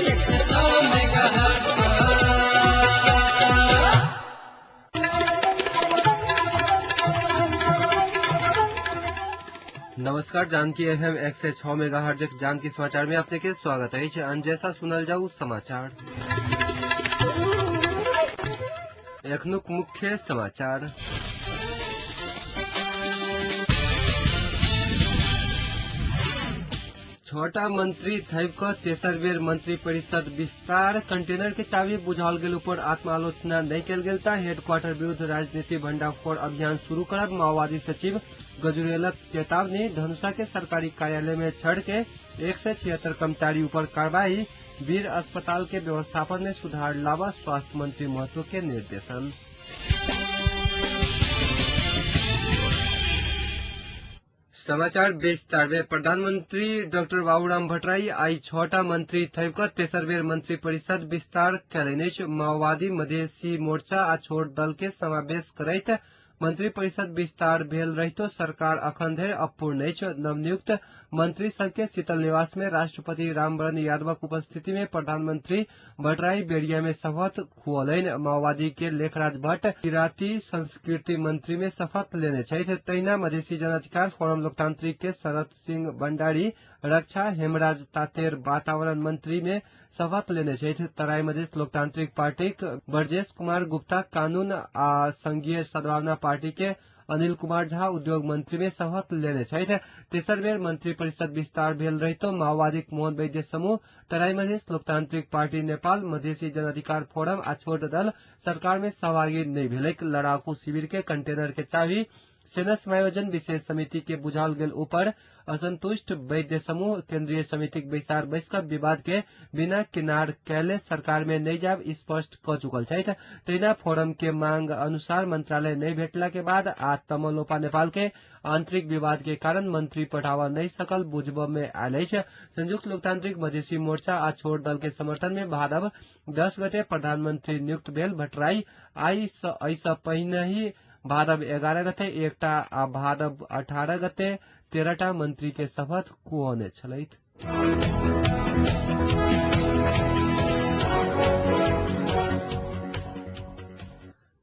106 megahertz पर। नमस्कार, Janaki FM 106 megahertz Janaki समाचार में अपने के स्वागत है। अनजैसा सुनल जाऊ समाचार। एखनुक मुख्य समाचार। छठा मंत्री थैप क तेसर बेर मंत्री परिषद विस्तार। कंटेनर के चाबी बुझाओल गेल ऊपर आत्मालोचना नहीं कयल गेल ता हेडक्वार्टर विरुद्ध राजनीति भंडाफोड़ अभियान शुरू करब माओवादी सचिव गजुरेलक चेतावनी। धनुषा के सरकारी कार्यालय में छड़ के 176 कर्मचारी ऊपर कार्रवाई। वीर अस्पताल के व्यवस्थापन में सुधार लावा स्वास्थ्य मंत्री महतो के निर्देशन। समाचार विस्तार में। प्रधानमंत्री डॉक्टर बाबूराम भट्टराई आई छठा मंत्री थैप क तेसर बेर मंत्री परिषद विस्तार कयलनि अछि। माओवादी मधेसी मोर्चा आ छोट दल के समावेश करैत मंत्री परिषद विस्तार भेल रहितो सरकार अखन धरि अपूर्ण अछि। नवनियुक्त मंत्री सबके शीतल निवास में राष्ट्रपति रामवरण यादवक उपस्थिति में प्रधानमंत्री भट्टराई बेरिया में शपथ खुअलनि। माओवादी के लेखराज भट्ट किराती संस्कृति मंत्री में शपथ लेने छथि। तहिना मधेसी जनअधिकार फोरम लोकतांत्रिक के शरद सिंह भंडारी रक्षा, हेमराज तातेर वातावरण मंत्री में शपथ लेने छथि। तराई मधेस लोकतांत्रिक पार्टीक ब्रजेश कुमार गुप्ता कानून आ संघीय सद्भावना पार्टी के अनिल कुमार झा उद्योग मंत्री में शपथ लेने छथि। तेसर बेर मंत्री परिषद विस्तार भेल रहितो माओवादीक मोहन वैद्य समूह, तराई मधेस लोकतांत्रिक पार्टी नेपाल, मधेसी जनअधिकार फोरम आ छोट दल सरकार में सहभागी नहीं भेलैक। लड़ाकू शिविर के कंटेनर के चाबी सेना समायोजन विशेष समिति के बुझाओल गेल ऊपर असंतुष्ट वैद्य समूह केंद्रीय समितिक बैसार बैस क विवाद के बिना किनार कैले सरकार में नहीं जाब स्पष्ट क चुकल छथि। तहिना फोरम के मांग अनुसार मंत्रालय नहीं भेटला के बाद आ तमलोपा नेपाल के आंतरिक विवाद के कारण मंत्री पठावा नहीं सकल बुझब में आयल अछि। संयुक्त लोकतांत्रिक मधेसी मोर्चा आ छोट दल के समर्थन में भादव 10 गते प्रधानमंत्री नियुक्त भेल भट्टराई आई सँ पहिने ही भादव 11 गते एकटा आ भादव 18 गते 13टा मंत्री के शपथ खुऔने छलथि।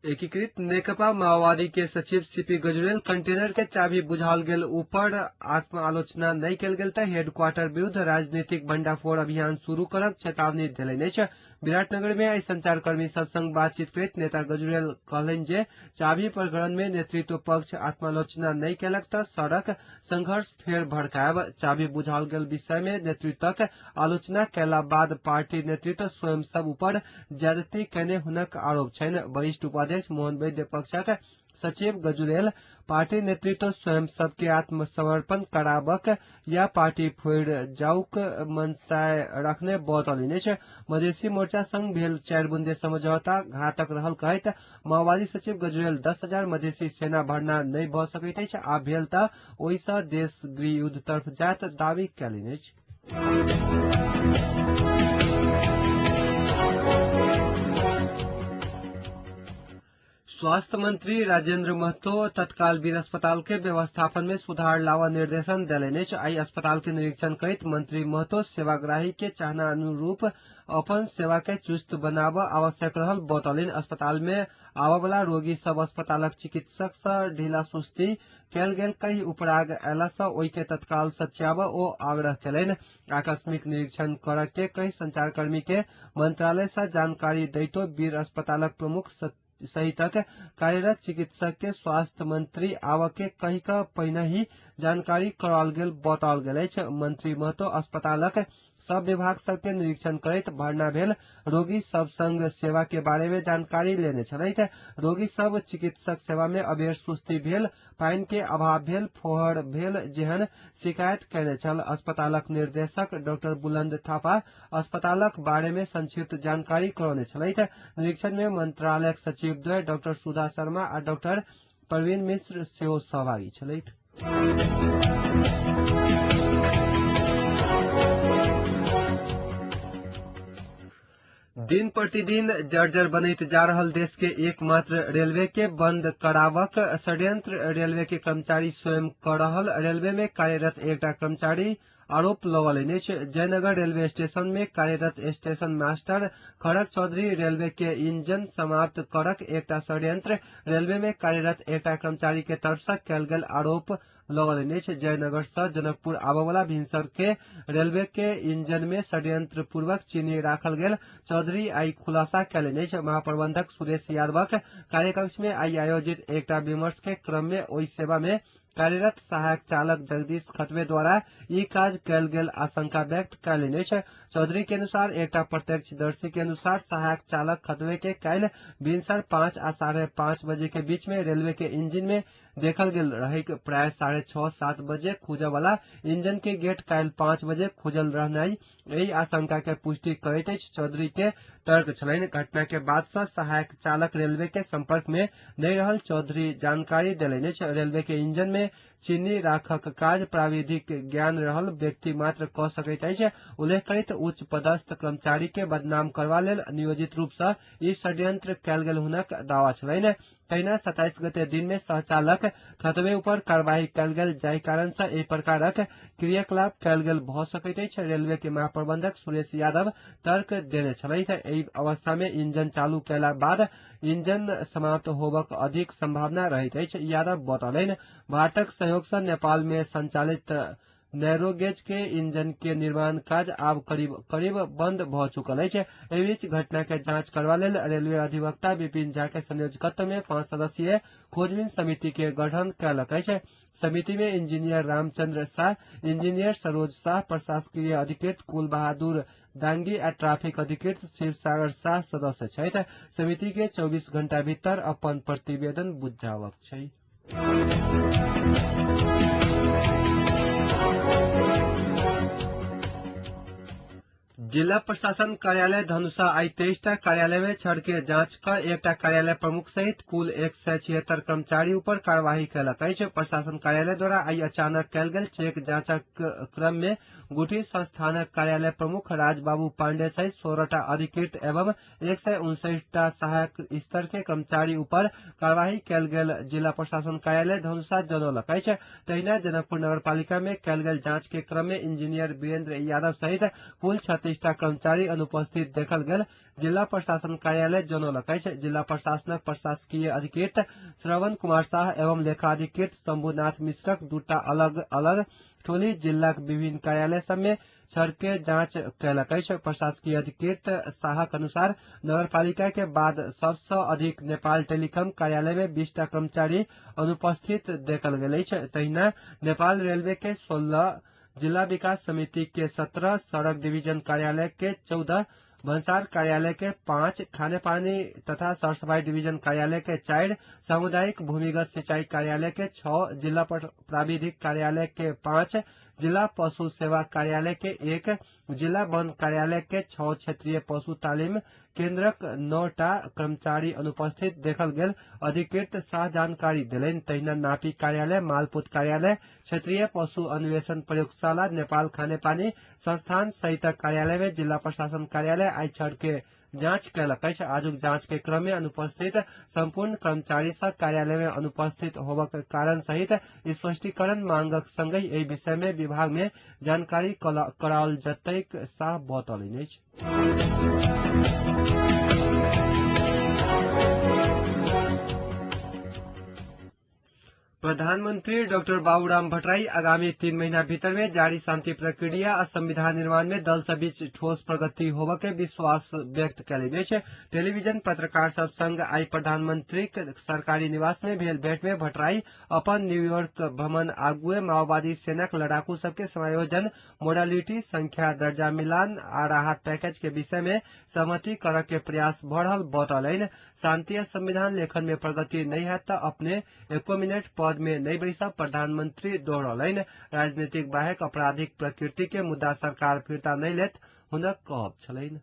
एकीकृत नेकपा माओवादी के सचिव सीपी गजुरेल कंटेनर के चाबी बुझाओल गेल ऊपर आत्मालोचना नहीं कयल गेल त हेडक्वार्टर विरुद्ध राजनीतिक भंडाफोड़ अभियान शुरू करब चेतावनी देलनि अछि। विराटनगर में आई संचारकर्मी सब संग बातचीत करैत नेता गजुरेल कहलनि जे चाबी प्रकरण में नेतृत्व पक्ष आत्मालोचना नहीं कयलक त सड़क संघर्ष फेर भड़कायब। चाबी बुझाओल गेल विषय में नेतृत्वक आलोचना कयला बाद पार्टी नेतृत्व स्वयं सब ऊपर ज्यादती कयने हुनक आरोप छनि। वरिष्ठ उपाध्यक्ष मोहन वैद्य पक्षक सचिव गजुरेल पार्टी नेतृत्व स्वयं सबके आत्मसमर्पण कराबक या पार्टी फोड़ि जाउक मनसाय रखने बतौलनि अछि। मधेसी मोर्चा संग भेल 4 बुंदे समझौता घातक रहल कहैत माओवादी सचिव गजुरेल 10,000 मधेसी सेना भर्ना नहि भऽ सकैत अछि आ भेल तऽ ओहि सँ देश गृह युद्ध तर्फ जायत दावी कयलनि अछि। स्वास्थ्य मंत्री राजेंद्र महतो तत्काल वीर अस्पताल के व्यवस्थापन में सुधार लावा निर्देशन देलनि अछि। आई अस्पताल के निरीक्षण करैत मंत्री महतो सेवाग्राही के चाहना अनुरूप अपन सेवा के चुस्त बनाब आवश्यक रहल बतौलनि। अस्पताल में आबयवला रोगी सब अस्पतालक चिकित्सक सँ ढीला सुस्ती कयल गेल कहि उपराग अयला सँ ओहि के तत्काल सच्याब ओ आग्रह कयलनि। आकस्मिक निरीक्षण करऽ के कहि संचारकर्मी के मंत्रालय सँ जानकारी दैतो वीर अस्पतालक प्रमुख सहितक कार्यरत चिकित्सक के स्वास्थ्य मंत्री आबऽ के कहि क पहिने ही जानकारी कराओल गेल बताओल गेल अछि। मंत्री महतो अस्पतालक सब विभाग सबके निरीक्षण करैत भर्ना भेल रोगी सब संग सेवा के बारे में जानकारी लेने छलथि। रोगी सब चिकित्सक सेवा में अबेर सुस्ती भेल, पानि के अभाव भेल, फोहर भेल जेहन शिकायत कयने छल। अस्पतालक निर्देशक डॉक्टर बुलंद थापा अस्पतालक बारे में संक्षिप्त जानकारी करौने छलथि। निरीक्षण में मंत्रालयक सचिव द्वय डॉक्टर सुधा शर्मा आ डॉक्टर प्रवीण मिश्र सेहो सहभागी छलथि। दिन प्रतिदिन जर्जर बनैत जा रहल देश के एकमात्र रेलवे के बंद कराबक षड्यंत्र रेलवे के कर्मचारी स्वयं क रहल। रेलवे में कार्यरत एकटा कर्मचारी आरोप लगौलनि अछि। जयनगर रेलवे स्टेशन में कार्यरत स्टेशन मास्टर खड़ग चौधरी रेलवे के इंजन समाप्त करक एकटा षड्यंत्र रेलवे में कार्यरत एकटा कर्मचारी के तरफ से कयल गेल आरोप लगौलनि अछि। जयनगर से जनकपुर आबयवला भिनसर के रेलवे के इंजन में षड्यंत्र पूर्वक चीनी राखल गेल चौधरी आई खुलासा कयलनि अछि। महाप्रबंधक सुरेश यादवक कार्यकक्ष में आई आयोजित एकटा विमर्श के क्रम में ओहि सेवा में कार्यरत सहायक चालक जगदीश खतवे द्वारा ई काज कयल गेल आशंका व्यक्त कयलनि अछि। चौधरी के अनुसार एकटा प्रत्यक्षदर्शी के अनुसार सहायक चालक खतवे के काल्हि भिनसर 5 आ 5:30 बजे के बीच में रेलवे के इंजन में देखल गेल रहे। प्राय 6:30-7 बजे खुजय वाला इंजन के गेट काल्हि 5 बजे खुजल रहनाइ एहि आशंका के पुष्टि करैत अछि। चौधरी के तर्क छलनि। घटना के बाद से सहायक चालक रेलवे के संपर्क में नहि रहल चौधरी जानकारी देलनि अछि। रेलवे के इंजन में चीनी राखक काज प्राविधिक ज्ञान रहल व्यक्ति मात्र क सकैत अछि उल्लेख करैत उच्च पदस्थ कर्मचारी के बदनाम करबा लेल नियोजित रूप से ई षड्यंत्र कयल गेल हुनक दावा छलनि। तहिना 27 गते दिन में सहचालक खतवे ऊपर कार्रवाई कयल गेल जाहि कारण से एहि प्रकारक क्रियाकलाप कयल गेल भ सकैत अछि। रेलवे के महाप्रबंधक सुरेश यादव तर्क देने छलथि। एहि अवस्था में इंजन चालू कयला बाद इंजन समाप्त होबक अधिक संभावना रहैत अछि, यादव बतौलनि। भारतक सहयोग से नेपाल में संचालित नैरोगेज के इंजन के निर्माण काज आब करीब करीब बंद भ चुकल अछि। एहि बीच घटना के जांच करबा लेल रेलवे अधिवक्ता विपिन झा के संयोजकत्व में 5 सदस्यीय खोजबीन समिति के गठन कयलक अछि। समिति में इंजीनियर रामचंद्र शाह, इंजीनियर सरोज शाह, प्रशासकीय अधिकृत कुल बहादुर दांगी आ ट्रैफिक अधिकृत शिव सागर शाह सदस्य छथि। समिति के 24 घंटा भीतर अपन प्रतिवेदन बुझाबक छै। जिला प्रशासन कार्यालय धनुषा आई 23टा कार्यालय में छड़ के जांच क एकटा कार्यालय प्रमुख सहित कुल 176 कर्मचारी ऊपर कार्यवाही कयलक अछि। प्रशासन कार्यालय द्वारा आई अचानक कयल गेल चेक जांचक क्रम में गुठी संस्थानक कार्यालय प्रमुख राजबाबू पांडे सहित 16टा अधिकृत एवं 159टा सहायक स्तर के कर्मचारी ऊपर कार्यवाही कयल गेल जिला प्रशासन कार्यालय धनुषा जनौलक अछि। तहिना जनकपुर नगरपालिका में कयल गेल जांच के क्रम में इंजीनियर वीरेंद्र यादव सहित कुल 36टा कर्मचारी अनुपस्थित देखल गेल जिला प्रशासन कार्यालय जनौलक अछि। जिला प्रशासनक प्रशासकीय अधिकृत श्रवण कुमार शाह एवं लेखाधिकृत शंभुनाथ मिश्रक दूटा अलग अलग टोली जिलाक विभिन्न कार्यालय सब में छड़ के जांच कयलक अछि। प्रशासकीय अधिकृत शाहक अनुसार नगरपालिका के बाद सबसँ अधिक नेपाल टेलीकॉम कार्यालय में 20टा कर्मचारी अनुपस्थित देखल गेल अछि। तहिना नेपाल रेलवे के 16, जिला विकास समिति के 17, सड़क डिवीजन कार्यालय के 14, भन्सार कार्यालय के 5, खानेपानी तथा सरसफाई डिवीजन कार्यालय के 4, सामुदायिक भूमिगत सिंचाई कार्यालय के 6, जिला प्राविधिक कार्यालय के 5, जिला पशु सेवा कार्यालय के 1, जिला वन कार्यालय के 6, क्षेत्रीय पशु तालीम केंद्रक 9टा कर्मचारी अनुपस्थित देखल गेल अधिकृत शाह जानकारी देलनि। तहिना नापी कार्यालय, मालपोत कार्यालय, क्षेत्रीय पशु अन्वेषण प्रयोगशाला, नेपाल खानेपानी संस्थान सहितक कार्यालय में जिला प्रशासन कार्यालय आई छड़ के जांच कयलक अछि। आजुक जांच के क्रम में अनुपस्थित संपूर्ण कर्मचारी सँ कार्यालय में अनुपस्थित होबक कारण सहित स्पष्टीकरण मांगक संगहि एहि विषय में विभाग में जानकारी कराओल जतैक शाह बतौलनि अछि। प्रधानमंत्री डॉक्टर बाबूराम भट्टराई आगामी 3 महीना भीतर में जारी शांति प्रक्रिया आ संविधान निर्माण में दल सब बीच ठोस प्रगति होबय के विश्वास व्यक्त कयलनि अछि। टेलीविजन पत्रकार सब संग आई प्रधानमंत्री सरकारी निवास में भेल भेंट में भट्टराई अपन न्यूयॉर्क भ्रमण आगुए माओवादी सेनाक लड़ाकू सबके समायोजन, मोडालिटी, संख्या दर्जा मिलान आ राहत पैकेज के विषय में सहमति करऽ के प्रयास भ रहल बतौलनि। शांति आ संविधान लेखन में प्रगति नहि हैत तऽ अपने एको मिनट पद में नहीं बैसब प्रधानमंत्री दोहरौलनि। राजनीतिक बाहेक आपराधिक प्रकृति के मुद्दा सरकार फिर्ता नहि लेत हुनक कहब छलनि।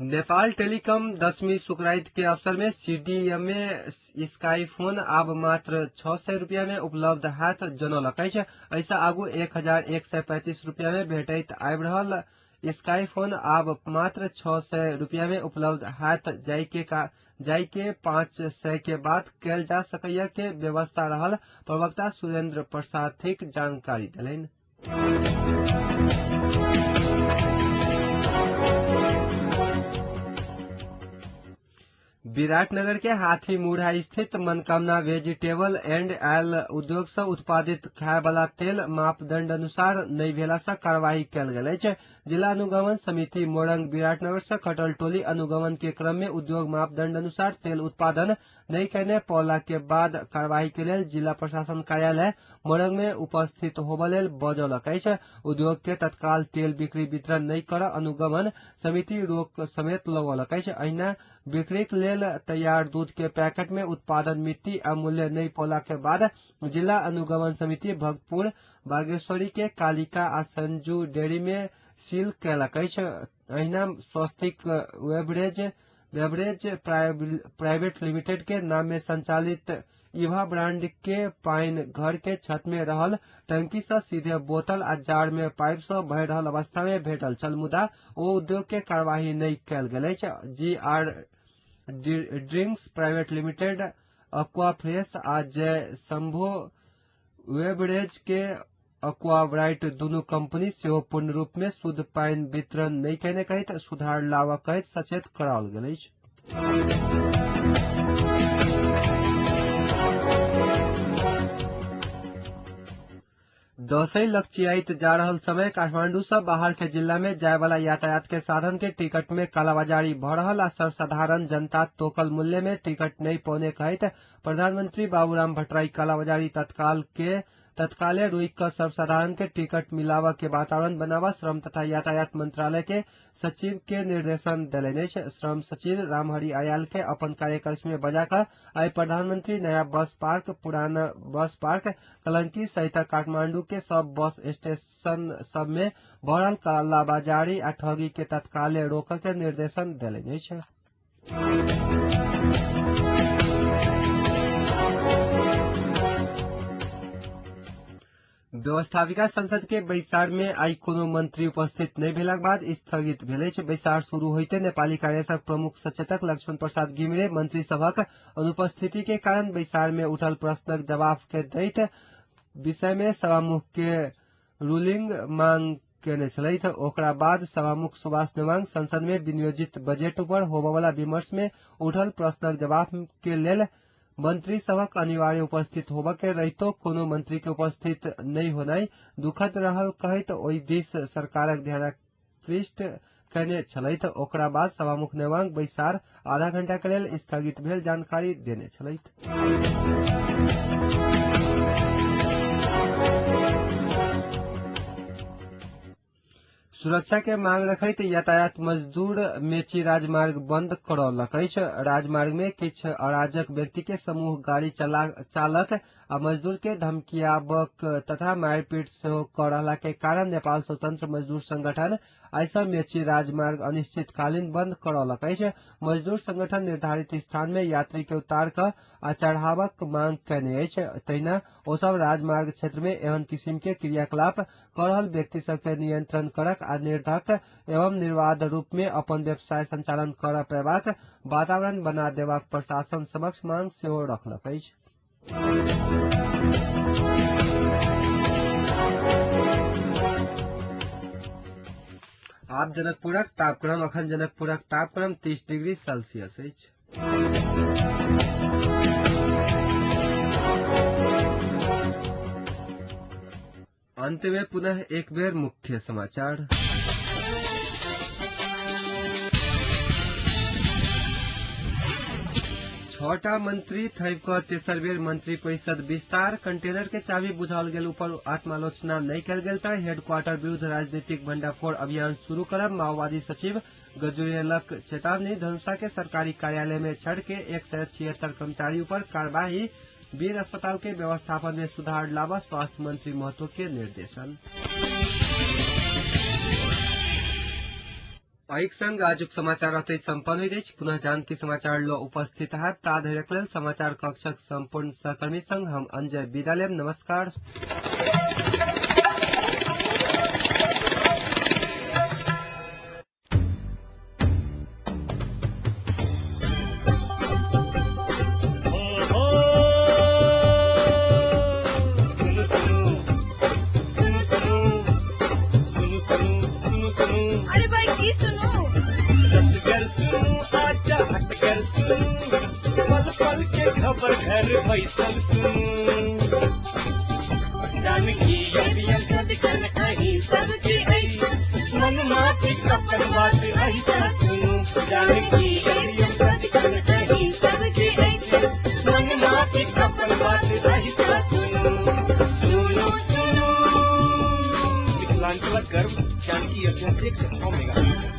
नेपाल टेलीकॉम 10वीं शुक्राइत के अवसर में सीडीएमए स्काई फोन आब मात्र 600 रुपया में उपलब्ध हैत जनौलक अछि। एहिसँ आगू 1135 रुपया में भेटैत आबि रहल स्काई फोन आब मात्र 600 रुपया में उपलब्ध हैत, जाय के 500 के बाद कैल जा सकैया के व्यवस्था रहल प्रवक्ता सुरेंद्र प्रसाद थिक जानकारी देलनि। विराटनगर के हाथीमुढ़ा स्थित मनकामना वेजिटेबल एंड आयल उद्योग से उत्पादित खाय वाला तेल मापदंड अनुसार नहि भेला से कार्रवाई कयल गेल अछि। जिला अनुगमन समिति मोरंग विराटनगर से खटल टोली अनुगमन के क्रम में उद्योग मापदंड अनुसार तेल उत्पादन नहि कयने पौला के बाद कार्रवाई के लेल जिला प्रशासन कार्यालय मोरंग में उपस्थित होबय लेल बजौलक अछि। उद्योग के तत्काल तेल बिक्री वितरण नहि कर अनुगमन समिति रोक समेत लगौलक अछि। अहिना बिक्रीक लेल तैयार दूध के पैकेट में उत्पादन मिति आ मूल्य नहि पौला के बाद जिला अनुगमन समिति भक्तपुर बागेश्वरी के कालिका आ संजू डेयरी में सील कयलक अछि। अहिना स्वस्तिक बेवरेज प्राइवेट लिमिटेड के नाम में संचालित इवा ब्रांड के पाइन घर के छत में रहल टंकी से सीधे बोतल आ जार में पाइप से भरि रहल अवस्था में भेटल छल, मुदा ओ उद्योग के कार्यवाही नहि कयल गेल अछि। G R drinks private limited, aqua fresh आ जय शंभो वेबरेज के अक्वा ब्राइट दुनू कंपनी सेहो पूर्ण रूप में शुद्ध पानि वितरण नहि कयने कहैत सुधार लाबऽ कहैत सचेत कराओल गेल अछि। दसैँ लक्षियाइत जा रहल समय काठमांडू से बाहर के जिला में जाय वाला यातायात के साधन के टिकट में कालाबाजारी भ रहल आ सर्वसाधारण जनता तोकल मूल्य में टिकट नहीं पौने कहैत प्रधानमंत्री बाबूराम भट्टराई कालाबाजारी तत्काले रोकि क सर्वसाधारण के टिकट मिलावा के वातावरण बनावा श्रम तथा यातायात मंत्रालय के सचिव के निर्देशन देलनि अछि। श्रम सचिव रामहरि आयाल के अपन कार्यकक्ष में बजा क आइ प्रधानमंत्री नया बस पार्क, पुराना बस पार्क, कलंकी सहित काठमांडू के सब बस स्टेशन सब में भरल कालाबाजारी आ ठगी के तत्काले रोकऽ के निर्देशन देलनि अछि। व्यवस्थापिका संसद के बैसार में आइ कोनो मंत्री उपस्थित नहि भेलाक बाद स्थगित भेल अछि। बैसार शुरू होइते नेपाली कांग्रेसक प्रमुख सचेतक लक्ष्मण प्रसाद घिमिरे मंत्री सभक अनुपस्थिति के कारण बैसार में उठल प्रश्नक जवाब के दैत विषय में सभामुख के रूलिंग मांग केने छलथि। ओकरा बाद सभामुख सुभाष नेवांग संसद में विनियोजित बजट पर होबयवला विमर्श में उठल प्रश्नक जवाब के लेल मंत्री सभक अनिवार्य उपस्थित होबय के रहितो कोनो मंत्री के उपस्थित नहि होनाइ दुखद रहल कहैत ओहि दिस सरकारक ध्यानाकृष्ट कयने छलथि। ओकरा बाद सभामुख नेवांग बैसार आधा घंटा के लेल स्थगित भेल जानकारी देने छलथि। सुरक्षा के मांग रखैत यातायात मजदूर मेची राजमार्ग बंद करौलक अछि। राजमार्ग में किछु अराजक व्यक्ति के समूह गाड़ी चालक आ मजदूर के धमकियाबक तथा मारिपीट सेहो क रहला के कारण नेपाल स्वतंत्र मजदूर संगठन आइ सँ मेची राजमार्ग अनिश्चितकालीन बंद करौलक अछि। मजदूर संगठन निर्धारित स्थान में यात्री के उतार क आ चढ़ावक मांग कयने अछि। तहिना ओ सब राजमार्ग क्षेत्र में एहन किसिम के क्रियाकलाप क रहल व्यक्ति सबके नियंत्रण करक आ निर्धक एवं निर्बाध रूप में अपन व्यवसाय संचालन कर पेबाक वातावरण बना देबाक प्रशासन समक्ष मांग सेहो रखलक अछि। आब जनकपुरक तापक्रम। अखन जनकपुरक तापक्रम 30 डिग्री सेल्सियस अछि। अंत में पुनः एक बेर मुख्य समाचार। छटा मंत्री थपि क तेसर बेर मंत्री परिषद विस्तार। कंटेनर के चाबी बुझाओल गेल ऊपर आत्मालोचना नहि कयल गेल त हेडक्वार्टर विरुद्ध राजनीतिक भंडाफोड़ अभियान शुरू करब माओवादी सचिव गजुरेलक चेतावनी। धनुषा के सरकारी कार्यालय में छड़ के 176 कर्मचारी ऊपर कार्यवाही। वीर अस्पताल के व्यवस्थापन में सुधार लाबऽ स्वास्थ्य मंत्री महतो के निर्देशन। एहिक संग आजुक समाचार अतै सम्पन्न होइत अछि। पुनः जानकी समाचार ल उपस्थित हैब। ता धरिक लेल समाचार कक्षक सम्पूर्ण सहकर्मी संग हम अंजय विदा लेब। नमस्कार। घर बैसल सुनू। जानकी अभियम सदिखन अहीं सबके अछि, मन माफिक अपन बात अहिसँ सुनू। जानकी अभियम सदिखन अहीं सबके अछि, मन माफिक अपन बात अहिसँ सुनू। सुनू सुनू मिथिलांचलक गर्व जानकी एफएम 106 मेगाहर्ट्ज।